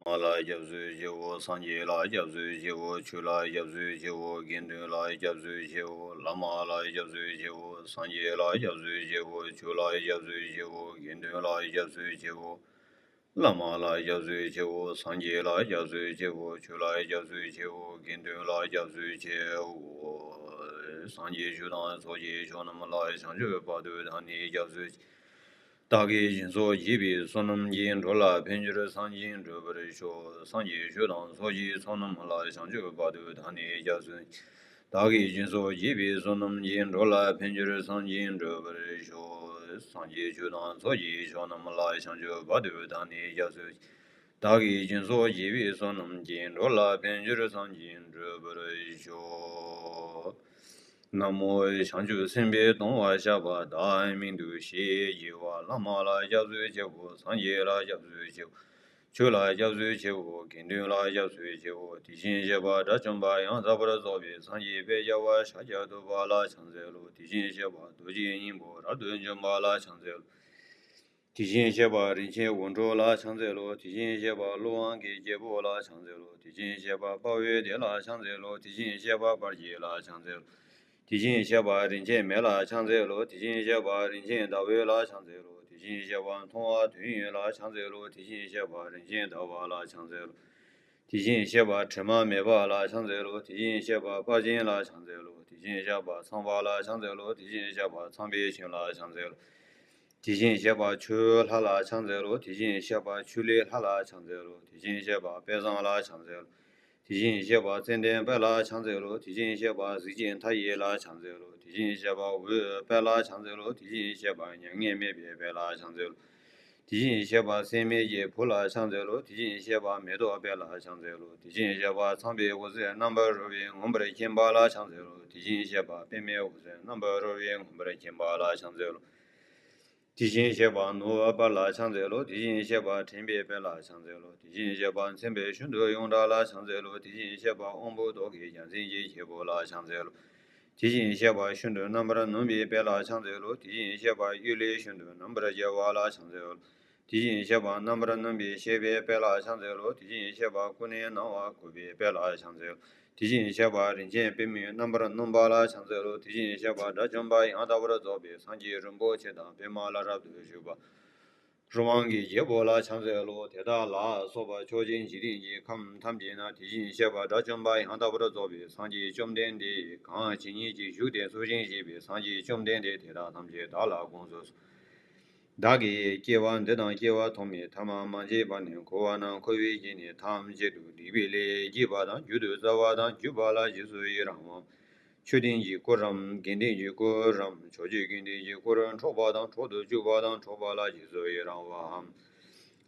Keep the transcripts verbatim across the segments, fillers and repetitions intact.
མ་ལ་སྐྱབས་སུ་མཆིའོ། སངས་རྒྱས་ལ་སྐྱབས་སུ་མཆིའོ། ཆོས་ལ་སྐྱབས་སུ་མཆིའོ། དགེ་འདུན་ལ་སྐྱབས་སུ་མཆིའོ། བླ་མ་ལ་སྐྱབས་སུ་མཆིའོ། སངས་རྒྱས་ལ་སྐྱབས་སུ་མཆིའོ། ཆོས་ལ་སྐྱབས་སུ་མཆིའོ། དགེ་འདུན་ལ་སྐྱབས་སུ་མཆིའོ། བླ་མ་ལ་སྐྱབས་སུ་མཆིའོ། སངས་རྒྱས་ལ་སྐྱབས་སུ་མཆིའོ། ཆོས་ལ་སྐྱབས་སུ་མཆིའོ། དགེ་འདུན་ལ་སྐྱབས་སུ་མཆིའོ། སངས་རྒྱས་ཆོས་དང་ཚོགས་ཀྱི་མཆོག་རྣམས་ལ། བྱང་ཆུབ་བར་དུ་བདག་ནི་སྐྱབས་སུ་མཆི། བདག་གིས་སྦྱིན་སོགས་བགྱིས་པའི་བསོད་ནམས་ཀྱིས། འགྲོ་ལ་ཕན་གྱུར་སེམས་ཅན་སྒྲོལ་བར་ཤོག། སངས་རྒྱས་ཆོས་དང་ཚོགས་ཀྱི་མཆོག་རྣམས་ལ། བྱང་ཆུབ་བར་དུ་བདག་ནི་སྐྱབས་སུ་མཆི། བདག་གིས་སྦྱིན་སོགས་བགྱིས་པའི་བསོད་ནམས་ཀྱིས། འགྲོ་ལ་ཕན་གྱུར་སེམས་ཅན་སྒྲོལ་བར་ཤོག། སངས་རྒྱས་ཆོས་དང་ཚོགས་ཀྱི་མཆོག་རྣམས་ལ། བྱང་ཆུབ་བར་དུ་བདག་ནི་སྐྱབས་སུ་མཆི། བདག་གིས་སྦྱིན་སོགས་བགྱིས་པའི་བསོད་ནམས་ཀྱིས། འགྲོ་ལ་ཕན་གྱུར་སེམས་ཅན་སྒྲོལ་བར་ཤོག། ན་མོ། བྱང་ཆུབ་སེམས་དཔའི་གདུང་བ་ཞགས་པ་བདག་མིང་འདུ་ཤེས་བགྱི་བ། བླ་མ་ལ་སྐྱབས་སུ་མཆིའོ། སངས་རྒྱས་ལ་སྐྱབས་སུ་མཆིའོ། ཆོས་ལ་སྐྱབས་སུ་མཆིའོ། དགེ་འདུན་ལ་སྐྱབས་སུ་མཆིའོ། དེ་བཞིན་གཤེགས་པ་དགྲ་བཅོམ་པ་ཡང་དག་པར་རྫོགས་པའི་སངས་རྒྱས་དཔལ་རྒྱལ་བ་ཤཱཀྱ་ཐུབ་པ་ལ་ཕྱག་འཚལ་ལོ། དེ་བཞིན་གཤེགས་པ་རྡོ་རྗེ་སྙིང་པོ་རབ་ཏུ་འཇོམས་པ་ལ་ཕྱག་འཚལ་ལོ། དེ་བཞིན་གཤེགས་པ་རིན་ཆེན་འོད་འཕྲོ་ལ་ཕྱག་འཚལ་ལོ། དེ་བཞིན་གཤེགས་པ་ཀླུ་དབང་གི་རྒྱལ་པོ་ལ་ཕྱག་འཚལ་ལོ། དེ་བཞིན་གཤེགས་པ་དཔའ་བོའི་སྡེ་ལ་ཕྱག་འཚལ་ལོ། དེ་བཞིན་གཤེགས་པ་དཔལ་གྱི་ལ་ཕྱག་འཚལ་ལོ། དེ་བཞིན་གཤེགས་པ་རིན་ཆེན་མེ་ལ་ཕྱག་འཚལ་ལོ། དེ་བཞིན་གཤེགས་པ་རིན་ཆེན་ཟླ་འོད་ལ་ཕྱག་འཚལ་ལོ། དེ་བཞིན་གཤེགས་པ་མཐོང་བ་དོན་ཡོད་ལ་ཕྱག་འཚལ་ལོ། དེ་བཞིན་གཤེགས་པ་རིན་ཆེན་ཟླ་བ་ལ་ཕྱག་འཚལ་ལོ། དེ་བཞིན་གཤེགས་པ་དྲི་མ་མེད་པ་ལ་ཕྱག་འཚལ་ལོ། དེ་བཞིན་གཤེགས་པ་དཔལ་ཆེན་ལ་ཕྱག་འཚལ་ལོ། དེ་བཞིན་གཤེགས་པ་ཚངས་པ་ལ་ཕྱག་འཚལ་ལོ། དེ་བཞིན་གཤེགས་པ་ཚངས་པའི་བྱོན་ལ་ཕྱག་འཚལ་ལོ། དེ་བཞིན་གཤེགས་པ་ཆུ་ལྷ་ལ་ཕྱག་འཚལ་ལོ། དེ་བཞིན་གཤེགས་པ་ཆུ་ལྷའི་ལྷ་ལ་ཕྱག་འཚལ་ལོ། དེ་བཞིན་གཤེགས་པ་དཔལ་བཟང་ལ་ཕྱག་འཚལ་ལོ། དེ་བཞིན་གཤེགས་པ་ཙན་དན་དཔལ་ལ་ཕྱག་འཚལ་ལོ། དེ་བཞིན་གཤེགས་པ་གཟི་བརྗིད་མཐའ་ཡས་ལ་ཕྱག་འཚལ་ལོ། དེ་བཞིན་གཤེགས་པ་འོད་དཔལ་ལ་ཕྱག་འཚལ་ལོ། དེ་བཞིན་གཤེགས་པ་མྱ་ངན་མེད་པའི་དཔལ་ལ་ཕྱག་འཚལ་ལོ། དེ་བཞིན་གཤེགས་པ་སྲེད་མེད་ཀྱི་བུ་ལ་ཕྱག་འཚལ་ལོ། དེ་བཞིན་གཤེགས་པ་མེ་ཏོག་དཔལ་ལ་ཕྱག་འཚལ་ལོ། དེ་བཞིན་གཤེགས་པ་ཚངས་པའི་འོད་ཟེར་རྣམ་པར་རོལ་པས་མངོན་པར་མཁྱེན་པ་ལ་ཕྱག་འཚལ་ལོ། དེ་བཞིན་གཤེགས་པ་པདྨའི་འོད་ཟེར་རྣམ་པར་རོལ་པས་མངོན་པར་མཁྱེན་པ་ལ་ཕྱག་འཚལ་ལོ། དེ་བཞིན་གཤེགས་པ་ནོར་བུ་དཔལ་ལ་ཕྱག་འཚལ་ལོ། དེ་བཞིན་གཤེགས་པ་དྲན་པའི་དཔལ་ལ་ཕྱག་འཚལ་ལོ། དེ་བཞིན་གཤེགས་པ་མཚན་དཔལ་ཤིན་ཏུ་ཡོངས་གྲགས་ལ་ཕྱག་འཚལ་ལོ། དེ་བཞིན་གཤེགས་པ་དབང་པོ་ཏོག་གི་རྒྱལ་མཚན་གྱི་རྒྱལ་པོ་ལ་ཕྱག་འཚལ་ལོ། དེ་བཞིན་གཤེགས་པ་ཤིན་ཏུ་རྣམ་པར་གནོན་པའི་དཔལ་ལ་ཕྱག་འཚལ་ལོ། དེ་བཞིན་གཤེགས་པ་གཡུལ་ལས་ཤིན་ཏུ་རྣམ་པར་རྒྱལ་བ་ལ་ཕྱག་འཚལ་ལོ། དེ་བཞིན་གཤེགས་པ་རྣམ་པར་གནོན་པའི་གཤེགས་པའི་དཔལ་ལ་ཕྱག་འཚལ་ལོ། དེ་བཞིན་གཤེགས་པ་ཀུན་ནས་སྣང་བ་བཀོད་པའི་དཔལ་ལ་ཕྱག་འཚལ་ལོ། དེ་བཞིན་གཤེགས་པ་རིན་ཆེན་པདྨས་རྣམ་པར་གནོན་པ་ལ་ཕྱག་འཚལ་ལོ། དེ་བཞིན་གཤེགས་པ་དགྲ་བཅོམ་པ་ཡང་དག་པར་རྫོགས་པའི་སངས་རྒྱས་རིན་པོ་ཆེ་དང་པདྨ་ལ་རབ་ཏུ་བཞུགས་པ་རི་དབང་གི་རྒྱལ་པོ་ལ་ཕྱག་འཚལ་ལོ། དེ་དག་ལ་སོགས་པ་ཕྱོགས་བཅུའི་འཇིག་རྟེན་གྱི་ཁམས་ཐམས་ཅད་ན་དེ་བཞིན་གཤེགས་པ་དགྲ་བཅོམ་པ་ཡང་དག་པར་རྫོགས་པའི་སངས་རྒྱས་བཅོམ་ལྡན་འདས་གང་ཇི་སྙེད་ཅིག་བཞུགས་ཏེ་འཚོ་ཞིང་གཞེས་པའི་སངས་རྒྱས་བཅོམ་ལྡན་འདས་དེ་དག་ཐམས་ཅད་བདག་ལ་དགོངས་སུ་གསོལ། བདག་གིས་སྐྱེ་བ་འདི་དང་སྐྱེ་བ་ཐོག་མའི་ཐ་མ་མ་མཆིས་པ་ནས་འཁོར་བ་ན་འཁོར་བའི་རྗེས་ནས་ཐམས་ཅད་དུ་སྡིག་པའི་ལས་བགྱིས་པ་དང་། རྒྱུད་དུ་བཙའ་བ་དང་། བརྒྱུད་པ་ལ་རྗེས་སུ་ཡི་རང་བའམ། ཆོས་ལྡན་གྱི་སྐུ་རམ། དགེ་འདུན་གྱི་སྐུ་རམ། ཕྱོགས་བཅུའི་དགེ་འདུན་གྱི་སྐུར་འཕྲོག་པ་དང་། འཕྲོག་ཏུ་འཇུག་པ་དང་། འཕྲོག་པ་ལ་རྗེས་སུ་ཡི་རང་བའམ།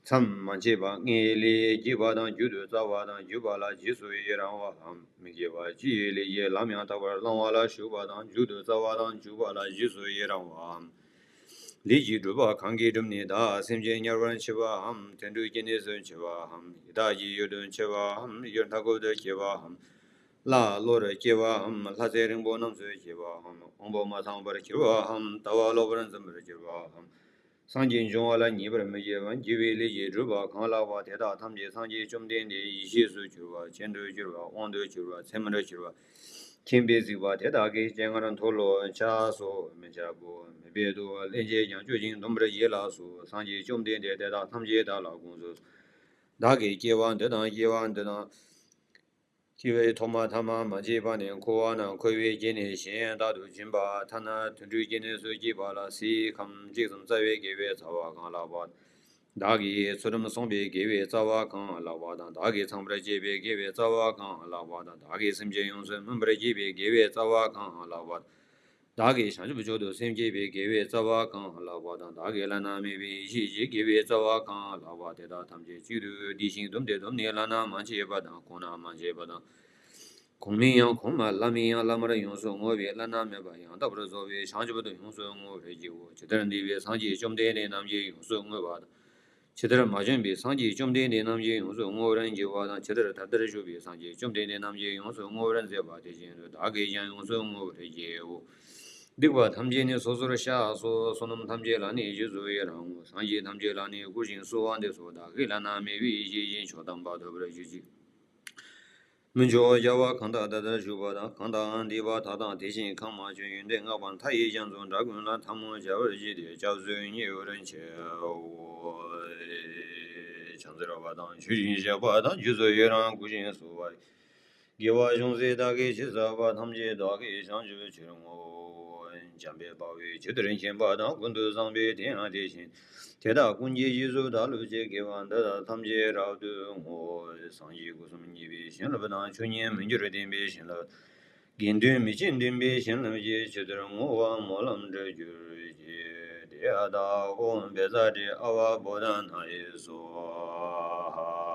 མཚམས་མ་མཆིས་པ་ལྔའི་ལས་བགྱིས་པ་དང་། རྒྱུད་དུ་བཙའ་བ་དང་། བརྒྱུད་པ་ལ་རྗེས་སུ་ཡི་རང་བའམ། མི་དགེ་བ་བཅུའི་ལས་ཀྱིས་ལམ་ཡང་དག་པར་བླང་བ་ལ་ཞུགས་པ་དང་། མཇུག་ཏུ་བཙའ་བ་དང་། འཇུག་པ་ལ་རྗེས་སུ་ཡི་རང་བའམ། ལས་ཀྱི་སྒྲུབ་པ་གང་གིས་བསྒྲུབས་ནས་བདག་སེམས་ཅན་དམྱལ་བར་མཆི་བའམ། དུད་འགྲོའི་སྐྱེ་གནས་སུ་མཆི་བའམ། ཡི་དྭགས་ཀྱི་ཡུལ་དུ་མཆི་བའམ། ཡུལ་མཐའ་འཁོབ་ཏུ་སྐྱེ་བའམ། ལྷ་ཀླུར་སྐྱེ་བའམ། ལྷ་ཚེ་རིང་པོ་རྣམས་སུ་སྐྱེ་བའམ། དབང་པོ་མ་ཚང་བར་གྱུར་པའམ། ལྟ་བ་ལོག་པར་འཛིན་པར་གྱུར་པའམ། སངས་རྒྱས་འབྱུང་བ་ལ་ཉེས་པར་མི་བྱེད་པ། དགེ་བའི་ལས་ཀྱི་སྒྲུབ་པ་གང་ལགས་པ་དེ་དག་ཐམས་ཅད་སངས་རྒྱས་བཅོམ་ལྡན་འདས་ཡེ་ཤེས་སུ་གྱུར་པ། སྤྱན་དུ་གྱུར་པ། དབང་དུ་གྱུར་པ། ཚད་མར་གྱུར་པ། མཁྱེན་པས་གཟིགས་པ་དེ་དག་གི་སྤྱན་སྔར་མཐོལ་ལོ་འཆགས་སོ། མི་འཆབ་བོ། མི་སྦེད་དོ། སླན་ཆད་ཀྱང་གཅོད་ཅིང་འདོམས་པར་བྱེད་ལགས་སོ། སངས་རྒྱས་བཅོམ་ལྡན་འདས་དེ་དག་ཐམས་ཅད་བདག་ལ་དགོངས་སུ་གསོལ། བདག་གིས་སྐྱེ་བ་འདི་དང་སྐྱེ་བ་འདི་དང་། སྐྱེ་བའི་ཐོག་མ་ཐ་མ་མ་མཆིས་པ་ནས་འཁོར་བ་ན་འཁོར་བའི་རྗེས་ནས་གཞན་དག་ཏུ་འབྱིན་པ། ཐ་ན་དུད་འགྲོའི་སྐྱེ་གནས་སུ་སྐྱེས་པ་ལ་སའི་ཁམས་གཅིག་ཙམ་བཙའ་བའི་དགེ་བའི་རྩ་བ་གང་ལགས་པ། བདག་གིས་ཚུལ་ཁྲིམས་བསྲུངས་པའི་དགེ་བའི་རྩ་བ་གང་ལགས་པ་དང་། བདག་གིས་ཚངས་པར་སྤྱད་པའི་དགེ་བའི་རྩ་བ་གང་ལགས་པ་དང་། བདག་གིས་སེམས་ཅན་ཡོངས་སུ་སྨིན་པར་བགྱིས་པའི་དགེ་བའི་རྩ་བ་གང་ལགས་པ་དང་། བདག་གིས་བྱང་ཆུབ་མཆོག་ཏུ་སེམས་བསྐྱེད་པའི་དགེ་བའི་རྩ་བ་གང་ལགས་པ་དང་། བདག་གིས་བླ་ན་མེད་པའི་ཡེ་ཤེས་ཀྱི་དགེ་བའི་རྩ་བ་གང་ལགས་པ། དེ་དག་ཐམས་ཅད་གཅིག་ཏུ་བསྡུས་ཤིང་བཟླུམས་ཏེ་བཟླུམས་ནས་བླ་ན་མ་མཆིས་པ་དང་གོང་ན་མ་མཆིས་པ་དང་། གོང་མིན་ཡང་གོང་མ། བླ་མིན་ཡང་བླ་མར་ཡོངས་སུ་བསྔོ་བས། བླ་ན་མེད་པ་ཡང་དག་པར་རྫོགས་པའི་བྱང་ཆུབ་ཏུ་ཡོངས་སུ་བསྔོ་བར་བགྱིའོ། ཇི་ལྟར་འདས་པའི་སངས་རྒྱས་བཅོམ་ལྡན་འདས་རྣམས་ཀྱིས་ཡོངས་སུ་བསྔོས་པ་དང་། ཇི་ལྟར་མ་བྱོན་པའི་སངས་རྒྱས་བཅོམ་ལྡན་འདས་རྣམས་ཀྱིས་ཡོངས་སུ་བསྔོ་བར་བགྱི་བ་དང་། ཇི་ལྟར་ད་ལྟར་བཞུགས་པའི་སངས་རྒྱས་བཅོམ་ལྡན་འདས་རྣམས་ཀྱིས་ཡོངས་སུ་བསྔོ་བར་མཛད་པ་དེ་བཞིན་དུ་བདག་གིས་ཀྱང་ཡོངས་སུ་བསྔོ་བར་བགྱིའོ། སྡིག་པ་ཐམས་ཅད་ནི་སོ་སོར་བཤགས་སོ། བསོད་ནམས་ཐམས་ཅད་ལ་ནི་རྗེས་སུ་ཡི་རང་ངོ་། སངས་རྒྱས་ཐམས་ཅད་ལ་ནི་བསྐུར་ཞིང་གསོལ་བ་འདེབས་སོ། བདག་གིས་བླ་ན་མེད་པའི་ཡེ་ཤེས་ཀྱི་མཆོག་དམ་པ་ཐོབ་པར་གྱུར་ཅིག། མི་མཆོག་རྒྱལ་བ་གང་དག་ད་ལྟར་བཞུགས་པ་དང་། གང་དག་འདས་པ་དག་དང་། དེ་བཞིན་གང་མ་བྱོན་ཡོན་ཏན་བསྔགས་པ་མཐའ་ཡས་རྒྱ་མཚོ་འདྲ་ཀུན་ལ་ཐལ་མོ་སྦྱར་བར་བགྱི་སྟེ་སྐྱབས་སུ་མཆིའོ། བྱང་ཆུབ་སེམས་དཔའ་དང་། རྗེས་སུ་ཡི་རང་བསྐུལ་ཞིང་གསོལ་བ། དགེ་བ་ཅུང་ཟད་བདག་གིས་ཅི་བསགས་པ། ཐམས་ཅད་བདག་གིས་བྱང་ཆུབ་ཕྱིར་བསྔོ། འཇམ་དཔལ་དཔའ་བོས་ཇི་ལྟར་མཁྱེན་པ་དང་། ཀུན་ཏུ་བཟང་པོས་དེ་ཡང་དེ་བཞིན་ཏེ། དེ་དག་ཀུན་གྱི་རྗེས་སུ་བདག་སློབ་ཅིང་། དགེ་བ་འདི་དག་ཐམས་ཅད་རབ་ཏུ་བསྔོ། སངས་རྒྱས་སྒོ་གསུམ་བརྙེས་པའི་བྱིན་རླབས་དང་། ཆོས་ཉིད་མི་འགྱུར་བརྟན་པའི་བྱིན་རླབས། དགེ་འདུན་མི་ཕྱེད་ལྡན་པའི་བྱིན་རླབས་ཀྱིས། ཇི་ལྟར་བསྔོ་བ་སྨོན་ལམ་འགྲུབ་གྱུར་ཅིག། ཏདྱ་ཐཱ། ཨོཾ་བཛྲ་ཏི་ཨ་ཝ་བོ་དྷ་ནཱ་ཡེ་སྭཱ་ཧཱ།